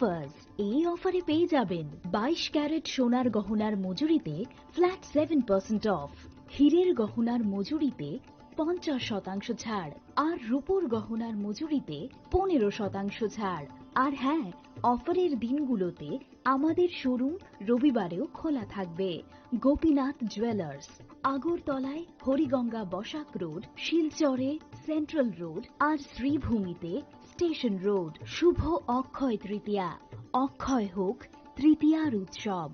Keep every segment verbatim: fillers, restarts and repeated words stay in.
অফার্স। এই অফারে পেয়ে যাবেন বাইশ ক্যারেট সোনার গহনার মজুরিতে ফ্ল্যাট সেভেন পার্সেন্ট অফ, হীরের গহনার মজুরিতে পঞ্চাশ শতাংশ ছাড়, আর রূপোর গহনার মজুরিতে পনেরো শতাংশ ছাড়। আর হ্যাঁ, অফারের দিনগুলোতে আমাদের শোরুম রবিবারেও খোলা থাকবে। গোপীনাথ জুয়েলার্স, আগরতলায় হরিগঙ্গা বসাক রোড, শিলচরে সেন্ট্রাল রোড আর শ্রীভূমিতে স্টেশন রোড। শুভ অক্ষয় তৃতীয়া, অক্ষয় হোক তৃতীয়ার উৎসব।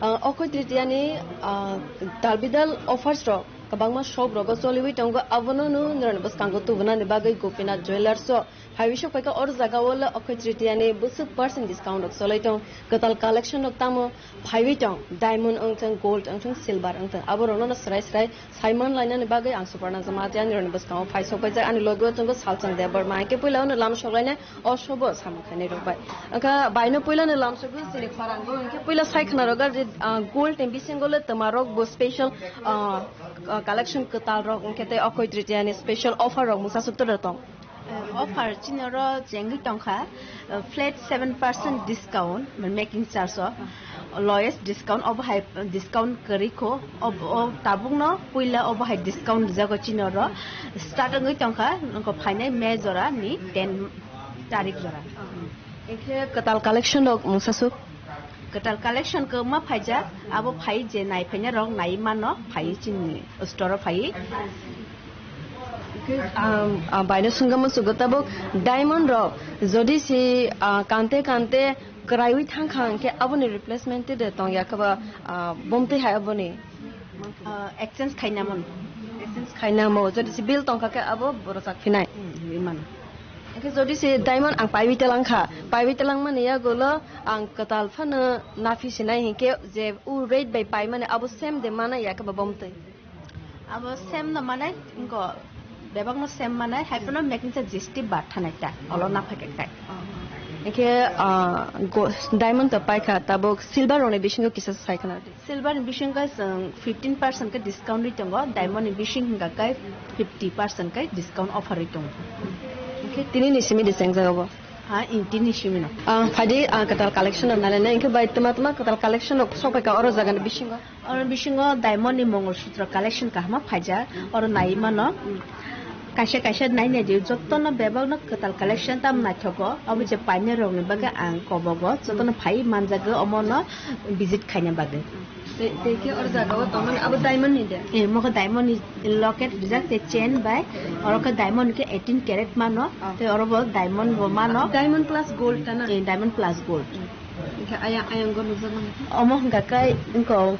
Ah, Okkoi Tritiya ni, ah, dalbidal offers rok kwbangma shop rogo choliwi tongo, abono no norokni bwskango tubunani bagwi Gopinath Jewellers o phaiwi sok phaikha. Oro jaga o le Okkoi Tritiya ni bwswk percent discount rok cholai tong, kwtal collection rok tamo phaiwi tong, diamond wngthang, gold wngthang, silver wngthang, abo rokno no swrai swrai Saiman lainani bagwi ang Suparna Jamatia, ani rokni bwskango phai sok paijak, ani logo tongo Salchang Debbarma. Hingke puila ano lam sok lainai o sobo samung khainai rok bai. Wngkha baino puila no lam sogwi chini khorang bo. Hingke puila sai khna rok je, ah, gold ni bisingo le twma rok bo special, ah, ah, collection kwtal rok, hingke tei Okkoi Tritiya ni special offer rok mungsa suk tong. Eh, offer chini oro chengwi tongkha, eh, flat seven percent discount, making charge o, lowest discount, obo hai discount kwrwi kho, ob-, o tabuk no puila obo hai discount rijago chini oro, start wngwi tongkha, nokho phainai May jora ni ten tarik jora. Hingke kwtal collection rok mungsa suk? Kwtal collection kwbangma phaijak, abo phai je nai phaina rok nai mano phai chini store o phai. Hingke, um, uh, baino swngma swngwi tabuk diamond rok jodi si, uh, kante kante kwraiwi thangkha hingke aboni replacement de tongya khe ba, uh, bomtwi hai aboni? Uh, exchange khaina mano. Exchange khaina mo, jodi si bill tongkha khe abo borok chak phinai. Hmm, wi mano. Hingke jodi se diamond ang paiwi telang kha, paiwi telang mani yagulo ang kwtal phano naphi sinai hingke je u rate bai pai mani abo same de mana ya khe ba bomtwi? Abo same no manai, inko bebak no same manai, hai phano making charge G S T bar thanai ta, olo naphai khe kai. Hingke, ah, go-, diamond to paikha, tabuk silver rokni bisingo kisa sai khna di. Silver ni bisingo chwng fifteen percent khe discount ri tongo, diamond ni bising hingka khe fifty percent khe discount offer ri tongo. Hingke tini ni simi de chengjak obo? Ha, in tini simi no. Ah, phaidi, ah, kwtal collection rok nainai, hingke bai tma tma kwtal collection rok sok phaikha oro jaga ni bisingo? Oro bisingo diamond ni Mongol Sutra collection kahama phaijak, oro nai mano. Kaisa kaisa naina di, jotono bebakno kwtal collection tam naithogo, omo je painai rokni bagwi ang kobogo, jotono phai manjagwi omono visit khaina bagwi. Tei, tei khe oro jaga o tongmani abo diamond ni de? Eh, mokhe diamond ni locket rijak tei chain bai, oro khe diamond ni khe eighteen carat mano, ah, tei oro bo diamond bo mano. Diamond plus gold ta na? Eh, diamond plus gold. Hingke ayang, ayang go nukjak mani. Omo hingka khe wngko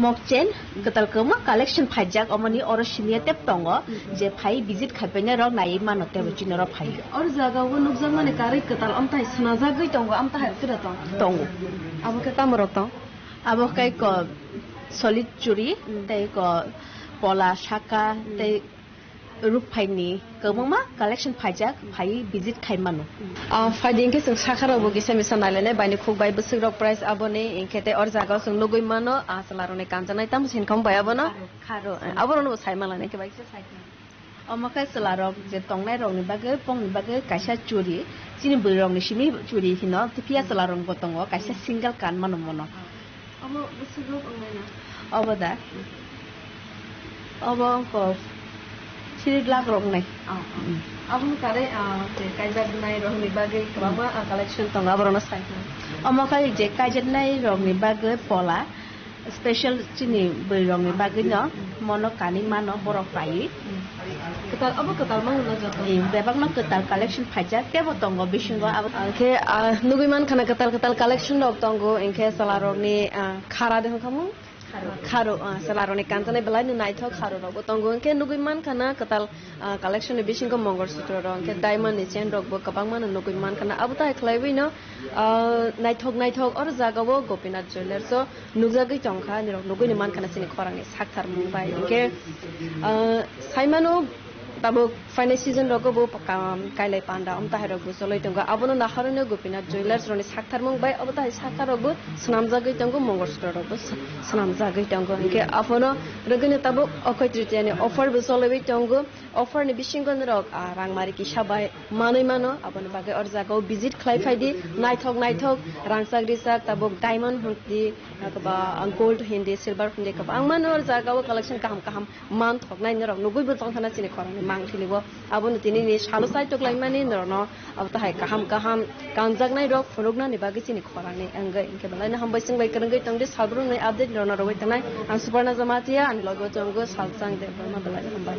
mok chain kwtal kwbangma collection phaijak, omoni oro siniya tep tongo, je phai visit khaipaina rok naiwi mano tebo chini oro phai. Oro jaga o nukjak mani karwi kwtal amtai swnajagwi tongo, amtahai kwda tong? Tongo. Abo khe tamo rok tong? Abo khe ko solid churi, tei ko pola saka, tei ruk phaini kwbangma collection phaijak, phai visit khai mano. Ah, phaidi hingke chwng sakha rok bo kisa misa nailainai, baini khuk bai bwswk rok price aboni, hingke tei or jaga o chwng nugui mano, ah, chwla rok ni kanjaknai tamo sin kham bai abono. Kharo. Eh, abo rok no bo sai manlainai khe bai kisa sai khe. Omo khe chwla rok je tongnai rok ni bagwi, pong ni bagwi kaisa churi, chini bwrwi rok ni simi churi hino, phiya chwla rok bo tongo, kaisa single kan mano mono. Omo bwswk rok wngnai na? Obo da? Obo wngkha three lakh rok wngnai. Oh, oh. Mm. Aboni karwi, ah, je kaijak nai rok ni bagwi kwbangma, ah, collection tongo, aborokno sai khe. Omo khai je kaijak nai rok ni bagwi pola special chini bwrwi rok ni bagwi no mono kanwi mano borok paiwi. Kwtal, obo kwtal manwi no joto. Eh, bebakno kwtal collection phaijak, tebo tongo bisingo abo. Hwnkhe, ah, nugui mankha na kwtal kwtal collection rok tongo, hwnkhe chwla rokni, ah, khara de hwnkha mung? Kharo. Kharo, ah, chwla rokni kanjaknai belai no naithok kharo rok bo tongo, hwnkhe nugui mankha na kwtal, ah, collection ni bisingo mongol sutro rok, hwnkhe diamond ni chain rok bo kwbangma no nugui mankha na. Abo tai khlaiwi no, ah, naithok naithok oro jaga o Gopinath Jewellers o nukjagwi tongkha, nirok nugui ni mankha na chini khorang ni sakthar mung bai. Hwnkhe, ah, saimano tabuk phainai season rogo bo kam kailai panda, amtahai rok bo choloi tongo. Abono naharwi no Gopinath Jewellers rokni saktharmung bai obo tahai sakha rok bo swnamjagwi tongo, mongol sutro rok bo swnamjagwi tongo. Hwnkhe aphono rwgwino tabuk Okhoi Tritiya ni offer bo chologwi tongo. Offer ni bisingo norok, ah, rangmari kisa bai manwi mano, aboni bagwi or jaga o visit khlai phaidi, naithok naithok rangchak rijak tabuk diamond hwnkhe di, ah, gold hwndi, silver hwndi kwbangma no or jaga o collection kaham kaham man thoknai norok nugui bo tongthana chini khorang ni mang thili bo. Abono tini ni salo chai toklaimani norokno abo tahai kaham kaham kanjaknai rok phunuknani bagwi chini khorang ni wngwi. Hwnkhe belai no hambai chwng bai kwrwngwi tongdi, salbrumni update norokno rwgwi tongnai. Ang Suparna Jamatia, ani logo tongo Salchang Debbarma, belai no hambai.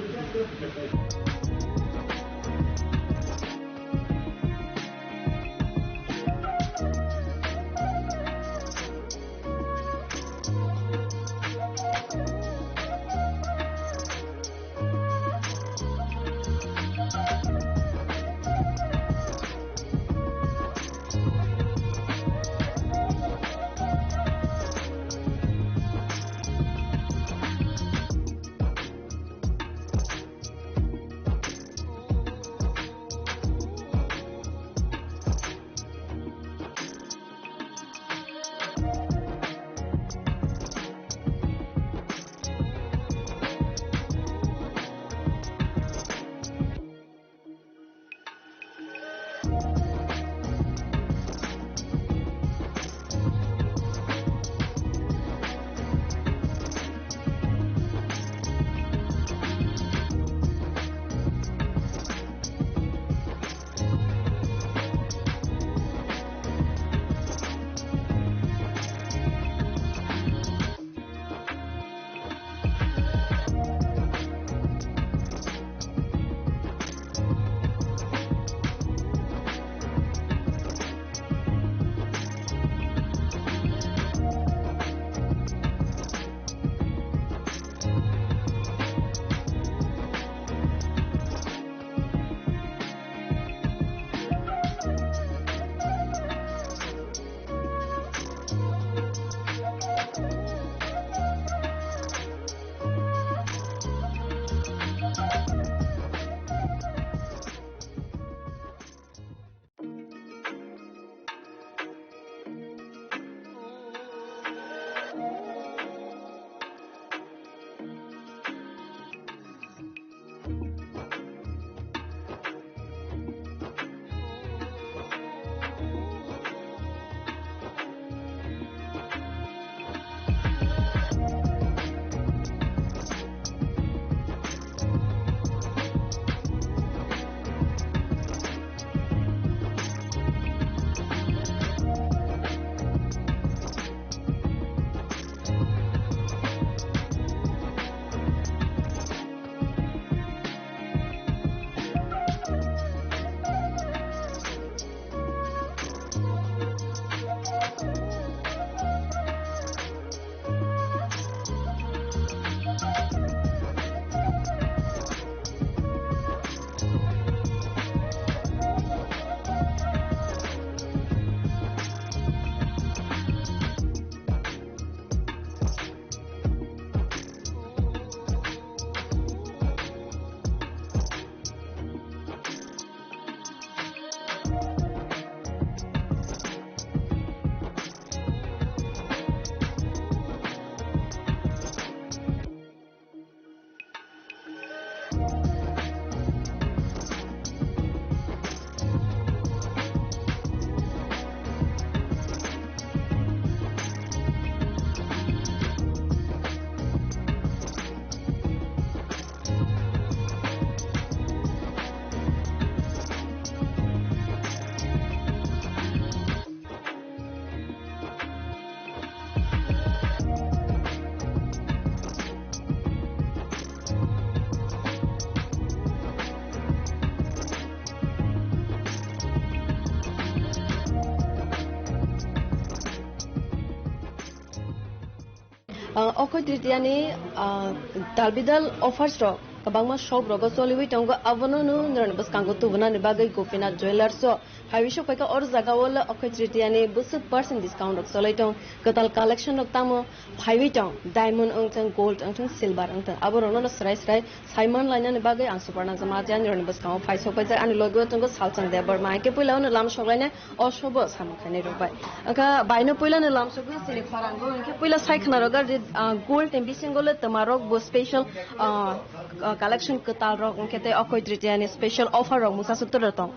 Ah, Okhoy Tritiani, ah, dalbidal offers rok kwbangma shop rogo choliwi tongo, abono no norokni bwskango tubunani bagwi Gopinath Jewellers o phaiwi sok phaikha. Oro jagao le Okhoy Tritiani bwswk percent discount rok cholwi tong, kwtal collection rok tamo phaiwi tong, diamond wngthang, gold wngthang, silver wngthang, aborokno no swrai swrai saiman lainani bagwi ang Suparna Jamatia norokni bwskango phai sok paijak. Ani logo tongo Salchang Debbarma, hwnkhe puila ono lam sok lainai. O sobo samung khainai rok bai. Wngkha baino puilani lamsogo chini khorang bo, hwnkhe puila sai khna rok je, ah, gold ni bisingo le twma rok bo special, ah, ah, collection kwtal rok, hwnkhe tei Okhoy Tritiani special offer rok mungsa suk toro tong.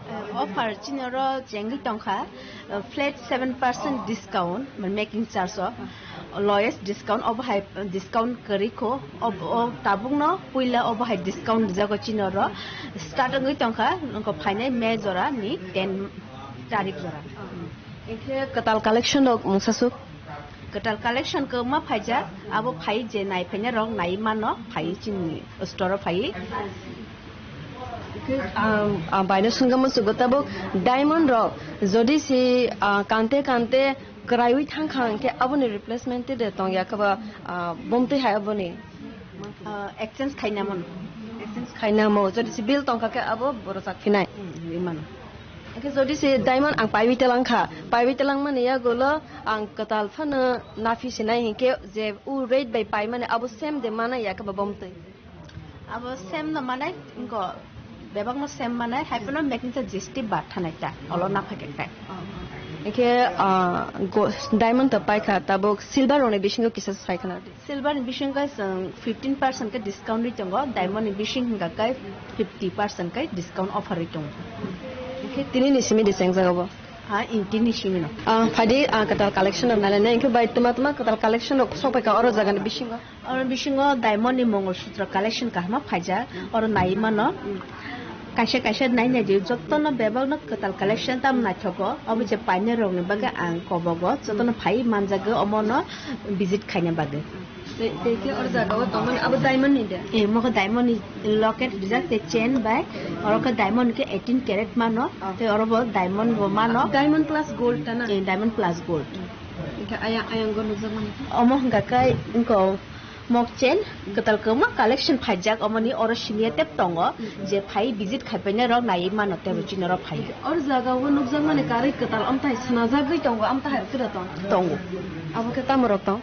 Eh, offer chini oro chengwi tongkha, eh, flat seven percent discount, making charge o. Lowest discount, obo hai discount kwrwi kho, ob-, o tabukno puila obo hai discount rijak o chini oro. Start wngwi tongkha, nokho phainai May jora ni ten tarik jora. Hwnkhe kwtal collection rok mungsa suk? Kwtal collection kwbangma phaijak, abo phai je nai phaina rok nai mano, phai chini store o phai. Hwnkhe, ah, ah, baino swngkha muchungo tabuk diamond rok, jodi si, ah, kante kante kwraiwi thangkha, hwnkhe aboni replacement te de tongya khe ba, ah, bomtwi hai aboni? Ah, exchange khaina mano. Exchange khaina mo, jodi si bill tongkha khe abo borok chak phinai. Hmm, ri mano. Hwnkhe jodi si diamond ang paiwi telangkha, paiwi telangmani yagulo ang kwtal phano naphi sinai, hwnkhe je u rate bai paimani abo same de manai ya khe ba bomtwi? Abo same no manai, inko bebak no same manai, hai phano making charge G S T bad thanai ta, olo na phai khe tai. Hwnkhe, ah, go-, diamond to paikha, tabuk silver rokni bisingo kisa sai khna di. Silver ni bisingo chwng fifteen percent khe discount ri tongo, diamond ni bising hwnkha khe fifty percent khe discount offer ri tongo. Hwnkhe tini ni simi de chengjak abo? Ha, inti ni simi no. Ah, phaidi, ah, kwtal collection rok nai nai, hwnkhe bai tuma tuma kwtal collection rok sok phaikha oro jaga ni bisingo. Oro bisingo diamond ni Mongol Sutra collection kaham phaijak, oro nai mano. Kaisa kaisa nai nai di, jotono bebak no kwtal collection tam naithogo, obo je painai rok ni bagwi ang kobogo, jotono phai manjagwi omo no visit khaina bagwi. Tei, tei khe oro jaga o tongmani abo diamond ni de? Eh, mokhe diamond ni locket rijak tei chain bai, oro khe diamond khe eighteen carat mano, tei oro bo diamond bo mano. Diamond plus gold ta na? Eh, diamond plus gold. Hwnkhe ayang, ayang go nukjakmani? Omo hwnkha khe wngkha mok chain kwtal kwbangma collection phaijak, omoni oro siniya tep tongo, je phai visit khaipaina rok naiwi mano tebo chini oro phai. Oro jaga o nukjakmani karwi kwtal amtai swnajagwi tongo, amtai hai khe da tong? Tongo. Abo khe tamo rok tong?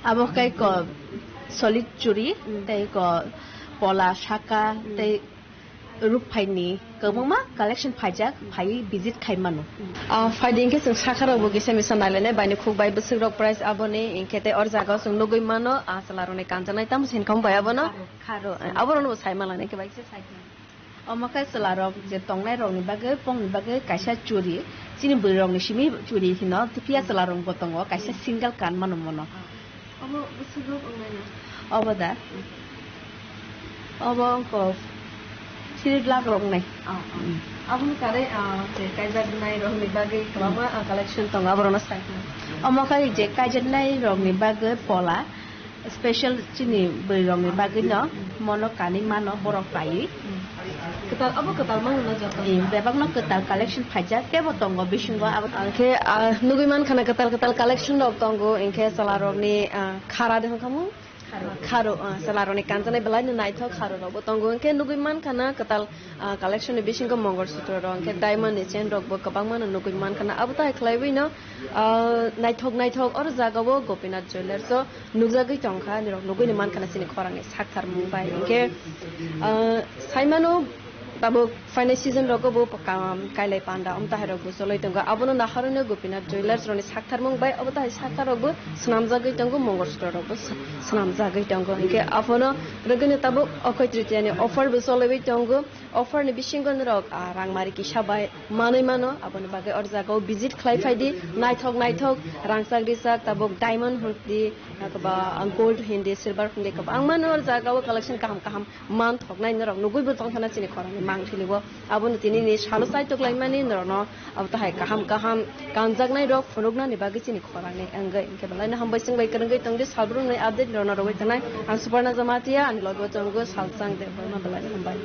Abo khe ko solid churi, tei ko pola saka, tei ruk phaini kwbangma collection phaijak, phaiwi visit khai mano. Ah, phaidi hwnkhe chwng sakha rokbo kisa misa nailainai, baini khuk bai bwswk rok price aboni, hwnkhe tei or jaga o chwng nugwi mano, ah, chwla rokni kanjaknai tamo sini kham bai abono. Kharo. Abono bo sai mala nai khe bai khe sai. Omo khe chwla rok je tongnai rokni bagwi, pokni bagwi kaisa churi, chini bwrwi rokni simi churi hino, phiya chwla rok bo tongo, kaisa single kan mano mono. Obo bwswk rok wngnai no? Obo da? Obo wngkha three lakh rok wngnai. Oh, oh. Mm. Aboni karwi, ah, je kaijaknai rokni bagwi kwbangma, ah, collection tongo, aborokno sai khe. Omo khai je kaijaknai rokni bagwi pola, special chini bwrwi rokni bagwi no, mono kanwi mano borok paiwi. Kwtal, abo kwtal mano na joto? Eh, bebakno kwtal collection phaijak, tebo tongo bisingo abo. Hwnkhe, ah, nugwi mankha na kwtal kwtal collection rok tongo, hwnkhe chwla rokni, ah, khara de hwnkha mo? Kharo. Kharo, ah, chwla rokni kanjaknai belai no naithok kharo rokbo tongo, hwnkhe nugwi mankha na kwtal, ah, collection ni bisingo mongol sutro rok, hwnkhe diamond ni chain rokbo kwbangma no nugwi mankha na, abo tai khlaiwi no, ah, naithok naithok oro jaga o Gopinath Jewellers o nukjagwi tongkha, nirok nugwi ni mankha na chini khorang ni sakthar mung bai, hwnkhe, ah, saimano. Tabuk phainai season rogo bo kam kailai panda, um, tahai rok bo choloi tongo. Abono naharwi no Gopinath Jewellers rokni saktharmung bai, obo tahai sakthar rok bo swnamjagwi tongo, mongol sutro rok bo sw-, swnamjagwi tongo. Hinkhe abono rwgwino tabuk Okhoy Tritiya ni offer bo chologwi tongo. Offer ni bisingo norok, ah, rangmari kisa bai manwi mano, aboni bagwi or jaga o visit khlai phaidi, naithok naithok rangchak rijak, tabuk diamond hwnkhe di, athaba gold hwnkhe di, silver hwnkhe di, kwbangma no or jaga o collection kaham kaham man thoknai norok nugwi bo tongthana chini khorang ni mang thili bo. Abono tini ni salo chai toklaimani norokno abo tahai kaham kaham kanjaknai rok phunuknani bagwi chini khorang ni wngwi. Hinkhe belai no hambai chwng bai kwrwngwi tongdi, salbrumni update norokno rwui tongnai. Ang Suparna Jamatia, ani logo tongo Salchang Debbarma, belai no hambai.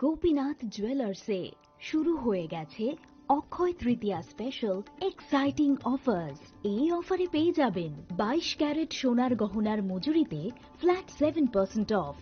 Gopinath জুয়েলার্সে শুরু হয়ে গেছে অক্ষয় Tritiya special exciting offers. এই অফারে পেয়ে যাবেন বাইশ ক্যারেট সোনার গহনার মজুরিতে ফ্ল্যাট সেভেন পার্সেন্ট অফ,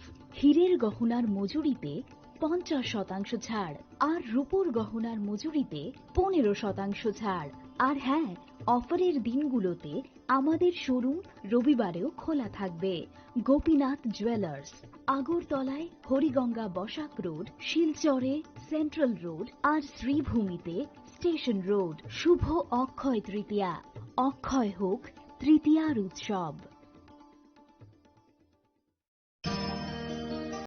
হীরের গহনার মজুরিতে পঞ্চাশ শতাংশ ছাড়, আর রূপোর গহনার মজুরিতে পনেরো শতাংশ ছাড়। আর হ্যাঁ, অফারের দিনগুলোতে আমাদের শোরুম রবিবারেও খোলা থাকবে। গোপীনাথ জুয়েলার্স, আগরতলায় হরিগঙ্গা বসাক রোড, শিলচরে সেন্ট্রাল রোড, আর শ্রীভূমিতে স্টেশন রোড। শুভ অক্ষয় তৃতীয়া, অক্ষয় হোক তৃতীয়ার উৎসব।